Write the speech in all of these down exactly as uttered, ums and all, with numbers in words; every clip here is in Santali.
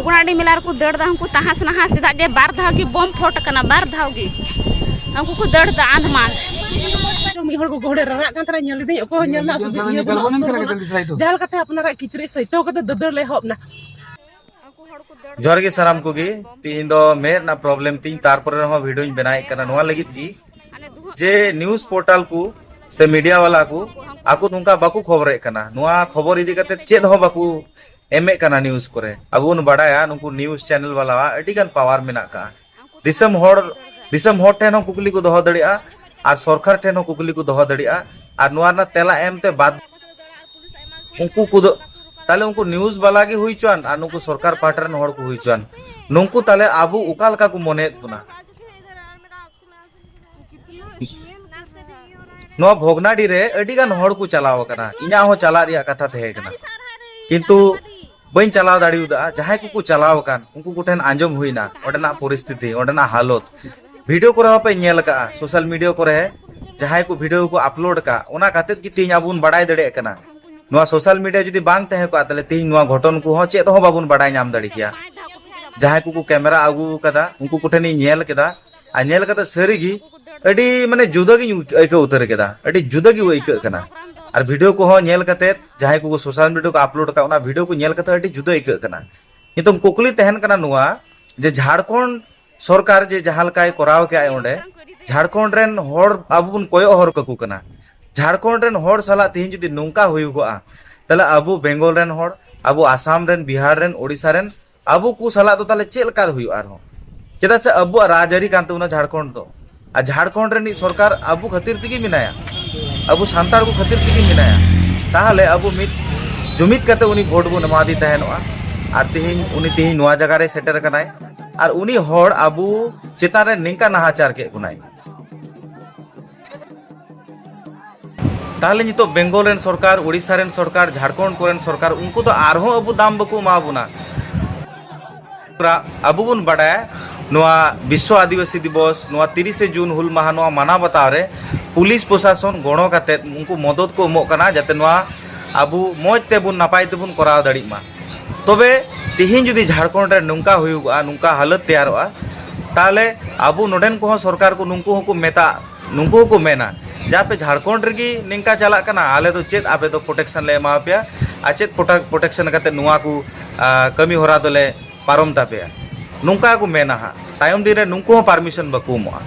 ᱜᱚᱜᱚᱱᱟᱰᱤ ᱢᱮᱞᱟ ᱨᱮᱠᱚ ᱫᱟᱹᱲ ᱫᱟ ᱩᱱᱠᱩ ᱛᱟᱦᱟᱸᱥ ᱱᱟᱦᱟᱸᱥ, ᱪᱮᱫᱟᱜ ᱡᱮ ᱵᱟᱨ ᱫᱷᱟᱣ ᱜᱮ ᱵᱚᱢ ᱯᱷᱚᱴ ᱟᱠᱟᱱᱟ, ᱵᱟᱨ ᱫᱷᱟᱣ ᱜᱮ ᱩᱱᱠᱩ ᱠᱚ ᱫᱟᱹᱲ ᱫᱟ ᱟᱸᱫᱷ ᱢᱟᱸᱫᱷ᱾ ᱢᱤᱫ ᱦᱚᱲ ᱜᱚᱜᱚ ᱦᱚᱲᱮ ᱨᱟᱨᱟᱜ ᱠᱟᱱ ᱛᱟᱦᱮᱱᱟ, ᱧᱮᱞ ᱞᱤᱫᱟᱹᱧ, ᱚᱠᱚᱭ ᱦᱚᱸ ᱧᱮᱞ ᱨᱮᱱᱟᱜ ᱥᱩᱡᱳᱜᱽ ᱤᱭᱟᱹ ᱵᱟᱹᱱᱩᱜᱼᱟ᱾ ᱡᱟᱦᱟᱸ ᱞᱮᱠᱟᱛᱮ ᱟᱯᱱᱟᱨᱟᱜ ᱠᱤᱪᱨᱤᱡ ᱥᱚᱭᱛᱟᱣ ᱠᱟᱛᱮ ᱫᱟᱹᱫᱟᱹᱲ ᱞᱮ ᱮᱦᱚᱵ ᱱᱟ᱾ ᱡᱚᱦᱟᱨ ᱜᱮ ᱥᱟᱱᱟᱢ ᱠᱚᱜᱮ᱾ ᱛᱤᱦᱤᱧ ᱫᱚ ᱢᱮᱫ ᱨᱮᱱᱟᱜ problem ᱛᱤᱧ, ᱛᱟᱨᱯᱚᱨᱮ ᱨᱮᱦᱚᱸ videoᱧ ᱵᱮᱱᱟᱣᱮᱫ ᱠᱟᱱᱟ ᱱᱚᱣᱟ ᱞᱟᱹᱜᱤᱫ ᱜᱮ ᱡᱮ news portal ᱠᱚ ᱥᱮ media ᱵᱟᱞᱟ ᱠᱚ ᱟᱠᱚ ᱱᱚᱝᱠᱟ ᱵᱟᱠᱚ ᱠᱷᱚᱵᱚᱨᱮᱫ ᱠᱟᱱᱟ, ᱱᱚᱣᱟ ᱠᱷᱚᱵᱚᱨ ᱤᱫᱤ ᱠᱟᱛᱮ ᱪᱮᱫ ᱦᱚᱸ ᱵᱟᱠᱚ ᱮᱢᱮᱫ ᱠᱟᱱᱟ news ᱠᱚᱨᱮ᱾ ᱟᱵᱚ ᱵᱚᱱ ᱵᱟᱰᱟᱭᱟ ᱱᱩᱠᱩ news channel ᱵᱟᱞᱟᱣᱟᱜ ᱟᱹᱰᱤ ᱜᱟᱱ power ᱢᱮᱱᱟᱜ ᱟᱠᱟᱫᱼᱟ᱾ ᱫᱤᱥᱚᱢ ᱦᱚᱲ, ᱫᱤᱥᱚᱢ ᱦᱚᱲ ᱴᱷᱮᱱ ᱦᱚᱸ ᱠᱩᱠᱞᱤ ᱠᱚ ᱫᱚᱦᱚ ᱫᱟᱲᱮᱭᱟᱜᱼᱟ ᱟᱨ ᱥᱚᱨᱠᱟᱨ ᱴᱷᱮᱱ ᱦᱚᱸ ᱠᱩᱠᱞᱤ ᱠᱚ ᱫᱚᱦᱚ ᱫᱟᱲᱮᱭᱟᱜᱼᱟ, ᱟᱨ ᱱᱚᱣᱟ ᱨᱮᱱᱟᱜ ᱛᱮᱞᱟ ᱮᱢ ᱛᱮ ᱵᱟᱫ ᱩᱱᱠᱩ ᱠᱚᱫᱚ ᱛᱟᱦᱞᱮ ᱩᱱᱠᱩ news ᱵᱟᱞᱟ ᱜᱮ ᱦᱩᱭ ᱦᱚᱪᱚᱣᱟᱱ ᱟᱨ ᱱᱩᱠᱩ ᱥᱚᱨᱠᱟᱨ ᱯᱟᱦᱴᱟ ᱨᱮᱱ ᱦᱚᱲ ᱠᱚ ᱦᱩᱭ ᱦᱚᱪᱚᱣᱟᱱ, ᱱᱩᱠᱩ ᱛᱟᱦᱞᱮ ᱟᱵᱚ ᱚᱠᱟ ᱞᱮᱠᱟ ᱠᱚ ᱢᱚᱱᱮᱭᱮᱫ ᱵᱚᱱᱟ? ᱱᱚᱣᱟ ᱵᱷᱚᱜᱽᱱᱟᱰᱤ ᱨᱮ ᱟᱹᱰᱤ ᱜᱟᱱ ᱦᱚᱲ ᱠᱚ ᱪᱟᱞᱟᱣ ᱟᱠᱟᱱᱟ, ᱤᱧᱟᱹᱜ ᱦᱚᱸ ᱪᱟᱞᱟᱜ ᱨᱮᱭᱟᱜ ᱠᱟᱛᱷᱟ ᱛᱟᱦᱮᱸ ᱠᱟᱱᱟ, ᱠᱤᱱᱛᱩ ᱵᱟᱹᱧ ᱪᱟᱞᱟᱣ ᱫᱟᱲᱮᱭᱟᱫᱟ᱾ ᱡᱟᱦᱟᱸᱭ ᱠᱚᱠᱚ ᱪᱟᱞᱟᱣ ᱟᱠᱟᱱ ᱩᱱᱠᱩ ᱠᱚᱴᱷᱮᱱ ᱟᱸᱡᱚᱢ ᱦᱩᱭᱱᱟ ᱚᱸᱰᱮᱱᱟᱜ ᱯᱚᱨᱤᱥᱛᱷᱤᱛᱤ, ᱚᱸᱰᱮᱱᱟᱜ ᱦᱟᱞᱚᱛ᱾ video ᱠᱚᱨᱮ ᱦᱚᱸᱯᱮ ᱧᱮᱞ ᱟᱠᱟᱫᱼᱟ, social media ᱠᱚᱨᱮ ᱡᱟᱦᱟᱸᱭ ᱠᱚ video ᱠᱚ upload ᱟᱠᱟᱫ, ᱚᱱᱟ ᱠᱟᱛᱮᱫ ᱜᱮ ᱛᱮᱦᱮᱧ ᱟᱵᱚ ᱵᱚᱱ ᱵᱟᱲᱟᱭ ᱫᱟᱲᱮᱭᱟᱜ ᱠᱟᱱᱟ᱾ ᱱᱚᱣᱟ social media ᱡᱩᱫᱤ ᱵᱟᱝ ᱛᱟᱦᱮᱸ ᱠᱚᱜᱼᱟ, ᱛᱟᱦᱞᱮ ᱛᱮᱦᱮᱧ ᱱᱚᱣᱟ ᱜᱷᱚᱴᱚᱱ ᱠᱚᱦᱚᱸ ᱪᱮᱫ ᱦᱚᱸ ᱵᱟᱵᱚᱱ ᱵᱟᱲᱟᱭ ᱧᱟᱢ ᱫᱟᱲᱮ ᱠᱮᱭᱟ᱾ ᱡᱟᱦᱟᱸᱭ ᱠᱚᱠᱚ camera ᱟᱹᱜᱩ ᱟᱠᱟᱫᱟ, ᱩᱱᱠᱩ ᱠᱚᱴᱷᱮᱱᱤᱧ ᱧᱮᱞ ᱠᱮᱫᱟ, ᱟᱨ ᱧᱮᱞ ᱠᱟᱛᱮ ᱥᱟᱹᱨᱤᱜᱮ ᱟᱹᱰᱤ, ᱢᱟᱱᱮ, ᱡᱩᱫᱟᱹ ᱜᱤᱧ ᱟᱹᱭᱠᱟᱹᱣ ᱩᱛᱟᱹᱨ ᱠᱮᱫᱟ, ᱟᱹᱰᱤ ᱡᱩᱫᱟᱹ ᱜᱮ ᱟᱹᱭᱠᱟᱹᱜ ᱠᱟᱱᱟ᱾ ᱟᱨ video ᱠᱚᱦᱚᱸ ᱧᱮᱞ ᱠᱟᱛᱮ, ᱡᱟᱦᱟᱸᱭ ᱠᱚᱠᱚ social media ᱠᱚ upload ᱟᱠᱟᱫ, ᱚᱱᱟ video ᱠᱚ ᱧᱮᱞ ᱠᱟᱛᱮ ᱟᱹᱰᱤ ᱡᱩᱫᱟᱹ ᱟᱹᱭᱠᱟᱹᱜ ᱠᱟᱱᱟ᱾ ᱱᱤᱛᱚᱝ ᱠᱩᱠᱞᱤ ᱛᱟᱦᱮᱱ ᱠᱟᱱᱟ ᱱᱚᱣᱟ, ᱡᱮ ᱡᱷᱟᱲᱠᱷᱚᱸᱰ ᱥᱚᱨᱠᱟᱨ ᱡᱮ ᱡᱟᱦᱟᱸ ᱞᱮᱠᱟᱭ ᱠᱚᱨᱟᱣ ᱠᱮᱜᱼᱟᱭ, ᱚᱸᱰᱮ ᱡᱷᱟᱲᱠᱷᱚᱸᱰ ᱨᱮᱱ ᱦᱚᱲ ᱟᱵᱚ ᱵᱚᱱ ᱠᱚᱭᱚᱜ ᱦᱚᱨ ᱠᱟᱠᱚ ᱠᱟᱱᱟ᱾ ᱡᱷᱟᱲᱠᱷᱚᱸᱰ ᱨᱮᱱ ᱦᱚᱲ ᱥᱟᱞᱟᱜ ᱛᱮᱦᱮᱧ ᱡᱩᱫᱤ ᱱᱚᱝᱠᱟ ᱦᱩᱭᱩᱜᱚᱜᱼᱟ, ᱛᱟᱦᱞᱮ ᱟᱵᱚ ᱵᱮᱝᱜᱚᱞ ᱨᱮᱱ ᱦᱚᱲ, ᱟᱵᱚ ᱟᱥᱟᱢ ᱨᱮᱱ, ᱵᱤᱦᱟᱨ ᱨᱮᱱ, ᱳᱰᱤᱥᱟ ᱨᱮᱱ, ᱟᱵᱚ ᱠᱚ ᱥᱟᱞᱟᱜ ᱫᱚ ᱛᱟᱦᱞᱮ ᱪᱮᱫ ᱞᱮᱠᱟ ᱦᱩᱭᱩᱜᱼᱟ ᱟᱨᱦᱚᱸ? ᱪᱮᱫᱟᱜ ᱥᱮ ᱟᱵᱚᱣᱟᱜ ᱨᱟᱡᱽᱟᱹᱨᱤ ᱠᱟᱱ ᱛᱟᱵᱚᱱᱟ ᱡᱷᱟᱲᱠᱷᱚᱸᱰ ᱫᱚ, ᱟᱨ ᱡᱷᱟᱲᱠᱷᱚᱸᱰ ᱨᱤᱱᱤᱡ ᱥᱚᱨᱠᱟᱨ ᱟᱵᱚ ᱠᱷᱟᱹᱛᱤᱨ ᱛᱮᱜᱮ ᱢᱮᱱᱟᱭᱟ, ᱟᱵᱚ ᱥᱟᱱᱛᱟᱲ ᱠᱚ ᱠᱷᱟᱹᱛᱤᱨ ᱛᱮᱜᱮ ᱢᱮᱱᱟᱭᱟ᱾ ᱛᱟᱦᱞᱮ ᱟᱵᱚ ᱢᱤᱫ ᱡᱩᱢᱤᱫ ᱠᱟᱛᱮ ᱩᱱᱤ vote ᱵᱚᱱ ᱮᱢᱟᱫᱮ ᱛᱟᱦᱮᱱᱚᱜᱼᱟ, ᱟᱨ ᱛᱮᱦᱮᱧ ᱩᱱᱤ ᱛᱮᱦᱮᱧ ᱱᱚᱣᱟ ᱡᱟᱭᱜᱟ ᱨᱮ ᱥᱮᱴᱮᱨ ᱟᱠᱟᱱᱟᱭ, ᱟᱨ ᱩᱱᱤ ᱦᱚᱲ ᱟᱵᱚ ᱪᱮᱛᱟᱱ ᱨᱮ ᱱᱤᱝᱠᱟ ᱱᱟᱦᱟᱪᱟᱨ ᱠᱮᱫ ᱵᱚᱱᱟᱭ᱾ ᱛᱟᱦᱞᱮ ᱱᱤᱛᱚᱜ ᱵᱮᱝᱜᱚᱞ ᱨᱮᱱ ᱥᱚᱨᱠᱟᱨ, ᱳᱰᱤᱥᱟ ᱨᱮᱱ ᱥᱚᱨᱠᱟᱨ, ᱡᱷᱟᱲᱠᱷᱚᱸᱰ ᱠᱚᱨᱮᱱ ᱥᱚᱨᱠᱟᱨ, ᱩᱱᱠᱩ ᱫᱚ ᱟᱨᱦᱚᱸ ᱟᱵᱚ ᱫᱟᱢ ᱵᱟᱠᱚ ᱮᱢᱟ ᱵᱚᱱᱟ᱾ ᱟᱵᱚ ᱵᱚᱱ ᱵᱟᱰᱟᱭᱟ, ᱱᱚᱣᱟ ᱵᱤᱥᱥᱚ ᱟᱹᱫᱤᱵᱟᱹᱥᱤ ᱫᱤᱵᱚᱥ, ᱱᱚᱣᱟ ᱛᱤᱨᱤᱥᱮ ᱡᱩᱱ ᱦᱩᱞ ᱢᱟᱦᱟ, ᱱᱚᱣᱟ ᱢᱟᱱᱟᱣ ᱵᱟᱛᱟᱣ ᱨᱮ ᱯᱩᱞᱤᱥ ᱯᱨᱚᱥᱟᱥᱚᱱ ᱜᱚᱲᱚ ᱠᱟᱛᱮᱫ ᱩᱱᱠᱩ ᱢᱚᱫᱚᱫ ᱠᱚ ᱮᱢᱚᱜ ᱠᱟᱱᱟ, ᱡᱟᱛᱮ ᱱᱚᱣᱟ ᱟᱵᱚ ᱢᱚᱡᱽ ᱛᱮᱵᱚᱱ, ᱱᱟᱯᱟᱭ ᱛᱮᱵᱚᱱ ᱠᱚᱨᱟᱣ ᱫᱟᱲᱮᱜ ᱢᱟ᱾ ᱛᱚᱵᱮ ᱛᱤᱦᱤᱧ ᱡᱩᱫᱤ ᱡᱷᱟᱲᱠᱷᱚᱸᱰ ᱨᱮ ᱱᱚᱝᱠᱟ ᱦᱩᱭᱩᱜᱚᱜᱼᱟ, ᱱᱚᱝᱠᱟ ᱦᱟᱞᱚᱛ ᱛᱮᱭᱟᱨᱚᱜᱼᱟ, ᱛᱟᱦᱚᱞᱮ ᱟᱵᱚ ᱱᱚᱰᱮᱱ ᱠᱚᱦᱚᱸ ᱥᱚᱨᱠᱟᱨ ᱠᱚ, ᱱᱩᱠᱩ ᱦᱚᱸᱠᱚ ᱢᱮᱛᱟ, ᱱᱩᱠᱩ ᱦᱚᱸᱠᱚ ᱢᱮᱱᱟ ᱡᱮ ᱟᱯᱮ ᱡᱷᱟᱲᱠᱷᱚᱸᱰ ᱨᱮᱜᱮ ᱱᱤᱝᱠᱟ ᱪᱟᱞᱟᱜ ᱠᱟᱱᱟ, ᱟᱞᱮ ᱫᱚ ᱪᱮᱫ ᱟᱯᱮ ᱫᱚ ᱯᱨᱚᱴᱮᱠᱥᱚᱱ ᱞᱮ ᱮᱢᱟ ᱯᱮᱭᱟ ᱟᱨ ᱪᱮᱫ ᱯᱨᱚᱴᱮᱠ-, ᱯᱨᱚᱴᱮᱠᱥᱚᱱ ᱠᱟᱛᱮ ᱱᱚᱣᱟ ᱠᱚ, ᱟ, ᱠᱟᱹᱢᱤ ᱦᱚᱨᱟ ᱫᱚᱞᱮ ᱯᱟᱨᱚᱢ ᱛᱟᱯᱮᱭᱟ, ᱱᱚᱝᱠᱟ ᱠᱚ ᱢᱮᱱᱟ ᱦᱟᱸᱜ᱾ ᱛᱟᱭᱚᱢ ᱫᱤᱱ ᱨᱮ ᱱᱩᱠᱩ ᱦᱚᱸ ᱯᱟᱨᱢᱤᱥᱚᱱ ᱵᱟᱠᱚ ᱮᱢᱚᱜᱼᱟ᱾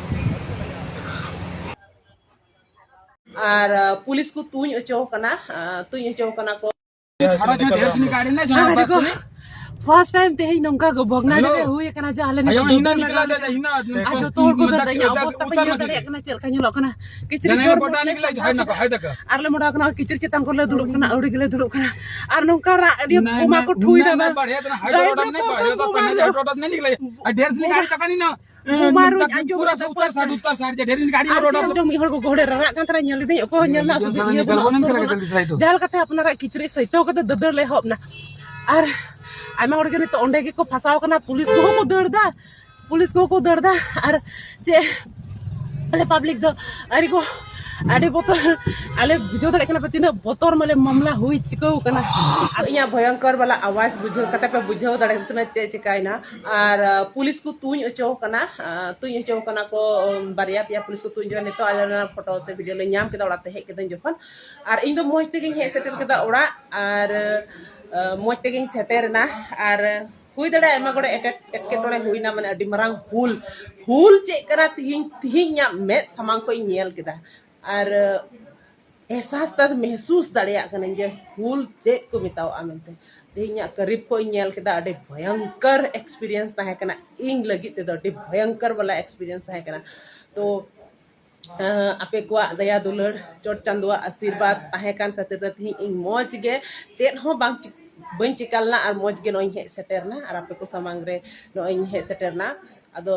ᱟᱨ ᱟ, ᱯᱩᱞᱤᱥ ᱠᱚ ᱛᱩᱧ ᱚᱪᱚ ᱠᱟᱱᱟ, ᱟ, ᱛᱩᱧ ᱚᱪᱚ ᱠᱟᱱᱟ ᱠᱚ᱾ ᱟᱨ ᱟᱹᱰᱤ ᱠᱚ first time ᱛᱮᱦᱮᱧ ᱱᱚᱝᱠᱟ ᱜᱮ ᱵᱷᱚᱜᱽᱱᱟᱰᱤ ᱨᱮ ᱦᱩᱭ ᱟᱠᱟᱱᱟ ᱡᱮ ᱟᱞᱮ ᱱᱤᱛᱚᱜ ᱫᱩᱠ ᱨᱮ ᱢᱮᱱᱟᱜ ᱞᱮᱭᱟ᱾ ᱟᱨ ᱡᱚᱛᱚ ᱦᱚᱲ ᱠᱚ ᱫᱟᱹᱲ ᱮᱫᱟ, ᱤᱧᱟᱹᱜ ᱚᱵᱚᱥᱛᱟ ᱵᱟᱹᱧ ᱧᱮᱞ ᱫᱟᱲᱮᱭᱟᱜ ᱠᱟᱱᱟ ᱪᱮᱫ ᱞᱮᱠᱟ ᱧᱮᱞᱚᱜ ᱠᱟᱱᱟ᱾ ᱠᱤᱪᱨᱤᱡ ᱡᱚᱨ ᱢᱚᱴᱮ ᱥᱟᱱᱛᱟᱲ ᱠᱚ ᱟᱨ ᱞᱮ ᱢᱚᱰᱟ ᱠᱟᱱᱟ, ᱠᱤᱪᱨᱤᱡ ᱪᱮᱛᱟᱱ ᱠᱚᱨᱮ ᱞᱮ ᱫᱩᱲᱩᱵ ᱠᱟᱱᱟ, ᱟᱹᱣᱲᱤ ᱜᱮᱞᱮ ᱫᱩᱲᱩᱵ ᱠᱟᱱᱟ᱾ ᱟᱨ ᱱᱚᱝᱠᱟ ᱨᱟᱜ ᱨᱮ ᱵᱳᱢᱟ ᱠᱚ ᱴᱷᱩᱭ ᱫᱟ, driver ᱠᱚ ᱵᱳᱢᱟ ᱨᱮ ᱵᱳᱢᱟ ᱨᱩᱧ ᱟᱸᱡᱚᱢ ᱠᱮᱫᱟ᱾ ᱟᱨ ᱪᱮᱫ ᱮᱢ ᱪᱚᱝ, ᱢᱤᱫ ᱦᱚᱲ ᱜᱚᱜᱚ ᱦᱚᱲᱮ ᱨᱟᱨᱟᱜ ᱠᱟᱱ ᱛᱟᱦᱮᱱᱟ, ᱧᱮᱞ ᱞᱤᱫᱟᱹᱧ ᱚᱠᱚᱭ ᱦᱚᱸ ᱧᱮᱞ ᱨᱮᱱᱟᱜ ᱥᱩᱡᱳᱜᱽ ᱤᱭᱟᱹ ᱵᱟᱹᱱᱩᱜᱼᱟ, ᱟᱯᱥᱚᱨ ᱵᱟᱹᱱᱩᱜᱼᱟ᱾ ᱡᱟᱦᱟᱸ ᱞᱮᱠᱟᱛᱮ ᱟᱯᱱᱟᱨᱟᱜ ᱠᱤᱪᱨᱤᱡ ᱥᱟᱹᱭᱛᱟᱹᱣ ᱠᱟᱛᱮ ᱫᱟᱹᱫᱟᱹᱲ ᱞᱮ ᱮᱦᱚᱵ ᱮᱱᱟ᱾ ᱟᱨ ᱟᱭᱢᱟ ᱦᱚᱲ ᱜᱮ ᱱᱤᱛᱚᱜ ᱚᱸᱰᱮ ᱜᱮᱠᱚ ᱯᱷᱟᱸᱥᱟᱣ ᱠᱟᱱᱟ, ᱯᱩᱞᱤᱥ ᱠᱚᱦᱚᱸ ᱠᱚ ᱫᱟᱹᱲ ᱫᱟ, ᱯᱩᱞᱤᱥ ᱠᱚᱦᱚᱸ ᱠᱚ ᱫᱟᱹᱲ ᱫᱟ᱾ ᱟᱨ ᱪᱮᱫ ᱟᱞᱮ ᱯᱟᱵᱽᱞᱤᱠ ᱫᱚ ᱟᱹᱰᱤ ᱠᱚ, ᱟᱹᱰᱤ ᱵᱚᱛᱚᱨ, ᱟᱞᱮ ᱵᱩᱡᱷᱟᱹᱣ ᱫᱟᱲᱮᱭᱟᱜ ᱠᱟᱱᱟ ᱯᱮ ᱛᱤᱱᱟᱹᱜ ᱵᱚᱛᱚᱨ ᱢᱟᱱᱮ ᱢᱟᱢᱞᱟ ᱦᱩᱭ ᱪᱤᱠᱟᱹᱣ ᱠᱟᱱᱟ᱾ ᱟᱨ ᱤᱧᱟᱹᱜ ᱵᱷᱚᱭᱚᱝᱠᱚᱨ ᱵᱟᱞᱟ ᱟᱣᱟᱡᱽ ᱵᱩᱡᱷᱟᱹᱣ ᱠᱟᱛᱮ ᱯᱮ ᱵᱩᱡᱷᱟᱹᱣ ᱫᱟᱲᱮᱭᱟᱜ ᱠᱟᱱᱟ ᱪᱮᱫ ᱪᱤᱠᱟᱭᱮᱱᱟ᱾ ᱟᱨ ᱟ, ᱯᱩᱞᱤᱥ ᱠᱚ ᱛᱩᱧ ᱚᱪᱚ ᱠᱟᱱᱟ, ᱟ, ᱛᱩᱧ ᱚᱪᱚ ᱠᱟᱱᱟ ᱠᱚ, ᱩᱢ, ᱵᱟᱨᱭᱟ ᱯᱮᱭᱟ ᱯᱩᱞᱤᱥ ᱠᱚ ᱛᱩᱧ ᱚᱪᱚ᱾ ᱱᱤᱛᱚᱜ ᱟᱞᱮ ᱚᱱᱟ ᱯᱷᱳᱴᱳ ᱥᱮ ᱵᱷᱤᱰᱤᱭᱳ ᱞᱮ ᱧᱟᱢ ᱠᱮᱫᱟ ᱚᱲᱟᱜ ᱛᱮ ᱦᱮᱡ ᱠᱟᱛᱮ ᱡᱚᱠᱷᱚᱱ᱾ ᱟᱨ ᱤᱧ ᱫᱚ ᱢᱚᱡᱽ ᱛᱮᱜᱮᱧ ᱦᱮᱡ ᱥᱮᱴᱮᱨ ᱠᱮᱫᱟ ᱚᱲᱟᱜ, ᱟᱨ ᱟ, ᱢᱚᱡᱽ ᱛᱮᱜᱮᱧ ᱥᱮᱴᱮᱨ ᱮᱱᱟ᱾ ᱟᱨ ᱦᱩᱭ ᱫᱟᱲᱮᱭᱟᱜᱼᱟ ᱟᱭᱢᱟ ᱜᱚᱲᱮ ᱮᱴᱠᱮ-, ᱮᱴᱠᱮᱴᱚᱬᱮ ᱦᱩᱭᱱᱟ, ᱢᱟᱱᱮ ᱟᱹᱰᱤ ᱢᱟᱨᱟᱝ ᱦᱩᱞ, ᱦᱩᱞ ᱪᱮᱫ ᱠᱟᱱᱟ ᱛᱤᱦᱤᱧ, ᱛᱤᱦᱤᱧ ᱤᱧᱟᱹᱜ ᱢᱮᱫ ᱥᱟᱢᱟᱝ ᱠᱷᱚᱱ ᱤᱧ ᱧᱮᱞ ᱠᱮᱫᱟ᱾ ᱟᱨ ᱮᱦᱥᱟᱥ ᱛᱟᱥ ᱢᱮᱦᱥᱩᱥ ᱫᱟᱲᱮᱭᱟᱜ ᱠᱟᱹᱱᱟᱹᱧ ᱡᱮ ᱦᱩᱞ ᱪᱮᱫ ᱠᱚ ᱢᱮᱛᱟᱣᱟᱜᱼᱟ ᱢᱮᱱᱛᱮ᱾ ᱛᱮᱦᱮᱧᱟᱜ ᱠᱟᱹᱨᱤᱵ ᱠᱷᱚᱱ ᱤᱧ ᱧᱮᱞ ᱠᱮᱫᱟ, ᱟᱹᱰᱤ ᱵᱷᱚᱭᱚᱝᱠᱚᱨ experience ᱛᱟᱦᱮᱸ ᱠᱟᱱᱟ ᱤᱧ ᱞᱟᱹᱜᱤᱫ ᱛᱮᱫᱚ, ᱟᱹᱰᱤ ᱵᱷᱚᱭᱚᱝᱠᱚᱨ ᱵᱟᱞᱟ experience ᱛᱟᱦᱮᱸ ᱠᱟᱱᱟ᱾ ᱛᱚ ᱟᱸ, ᱟᱯᱮ ᱠᱚᱣᱟᱜ ᱫᱟᱭᱟ ᱫᱩᱞᱟᱹᱲ, ᱪᱚᱴ ᱪᱟᱸᱫᱳᱣᱟᱜ ᱟᱥᱤᱨᱵᱟᱫᱽ ᱛᱟᱦᱮᱸ ᱠᱟᱱ ᱠᱷᱟᱹᱛᱤᱨ ᱛᱮ ᱛᱮᱦᱮᱧ ᱤᱧ ᱢᱚᱡᱽ ᱜᱮ, ᱪᱮᱫ ᱦᱚᱸ ᱵᱟᱝ ᱪᱤ-, ᱵᱟᱹᱧ ᱪᱤᱠᱟ ᱞᱮᱱᱟ ᱟᱨ ᱢᱚᱡᱽ ᱜᱮ ᱱᱚᱜᱼᱚᱭ ᱤᱧ ᱦᱮᱡ ᱥᱮᱴᱮᱨ ᱮᱱᱟ ᱟᱨ ᱟᱯᱮ ᱠᱚ ᱥᱟᱢᱟᱝ ᱨᱮ ᱱᱚᱜᱼᱚᱭ ᱤᱧ ᱦᱮᱡ ᱥᱮᱴᱮᱨ ᱮᱱᱟ᱾ ᱟᱫᱚ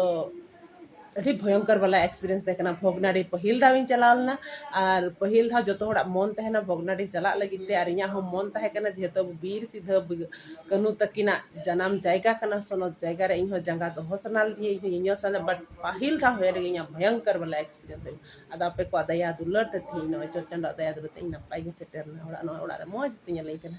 ᱟᱹᱰᱤ ᱵᱷᱚᱭᱚᱝᱠᱚᱨ ᱵᱟᱞᱟ experience ᱛᱟᱦᱮᱸ ᱠᱟᱱᱟ᱾ ᱵᱷᱚᱜᱽᱱᱟᱰᱤ ᱯᱟᱹᱦᱤᱞ ᱫᱷᱟᱣ ᱤᱧ ᱪᱟᱞᱟᱣ ᱞᱮᱱᱟ ᱟᱨ ᱯᱟᱹᱦᱤᱞ ᱫᱷᱟᱣ ᱡᱚᱛᱚ ᱦᱚᱲᱟᱜ ᱢᱚᱱ ᱛᱟᱦᱮᱱᱟ ᱵᱷᱚᱜᱽᱱᱟᱰᱤ ᱪᱟᱞᱟᱜ ᱞᱟᱹᱜᱤᱫ ᱛᱮ, ᱟᱨ ᱤᱧᱟᱹᱜ ᱦᱚᱸ ᱢᱚᱱ ᱛᱟᱦᱮᱸ ᱠᱟᱱᱟ ᱡᱮᱦᱮᱛᱩ ᱟᱵᱚ ᱵᱤᱨ ᱥᱤᱫᱷᱟᱹ ᱵᱤ-, ᱠᱟᱹᱱᱦᱩ ᱛᱟᱹᱠᱤᱱᱟᱜ ᱡᱟᱱᱟᱢ ᱡᱟᱭᱜᱟ ᱠᱟᱱᱟ, ᱥᱚᱱᱚᱛ ᱡᱟᱭᱜᱟ ᱨᱮ ᱤᱧ ᱦᱚᱸ ᱡᱟᱸᱜᱟ ᱫᱚᱦᱚ ᱥᱟᱱᱟ ᱞᱤᱫᱤᱧᱟ, ᱤᱧ ᱦᱚᱸ ᱧᱮᱧᱮᱞ ᱥᱟᱱᱟ, but ᱯᱟᱹᱦᱤᱞ ᱫᱷᱟᱣ ᱦᱩᱭ ᱨᱮᱜᱮ ᱤᱧᱟᱹᱜ ᱵᱷᱚᱭᱚᱝᱠᱚᱨ ᱵᱟᱞᱟ experience ᱦᱩᱭᱩᱜᱼᱟ᱾ ᱟᱫᱚ ᱟᱯᱮ ᱠᱚᱣᱟᱜ ᱫᱟᱭᱟ ᱫᱩᱞᱟᱹᱲ ᱛᱮ ᱛᱮᱦᱮᱧ ᱱᱚᱜᱼᱚᱭ ᱪᱚᱴ ᱪᱟᱸᱫᱳᱣᱟᱜ ᱫᱟᱭᱟ ᱫᱩᱞᱟᱹᱲ ᱛᱮ ᱤᱧ ᱱᱟᱯᱟᱭ ᱜᱤᱧ ᱥᱮᱴᱮᱨ ᱮᱱᱟ ᱚᱲᱟᱜ, ᱱᱚᱜᱼᱚᱭ ᱚᱲᱟᱜ ᱨᱮ ᱢᱚᱡᱽ ᱛᱮ ᱧᱮᱞᱤᱧ ᱠᱟᱱᱟ᱾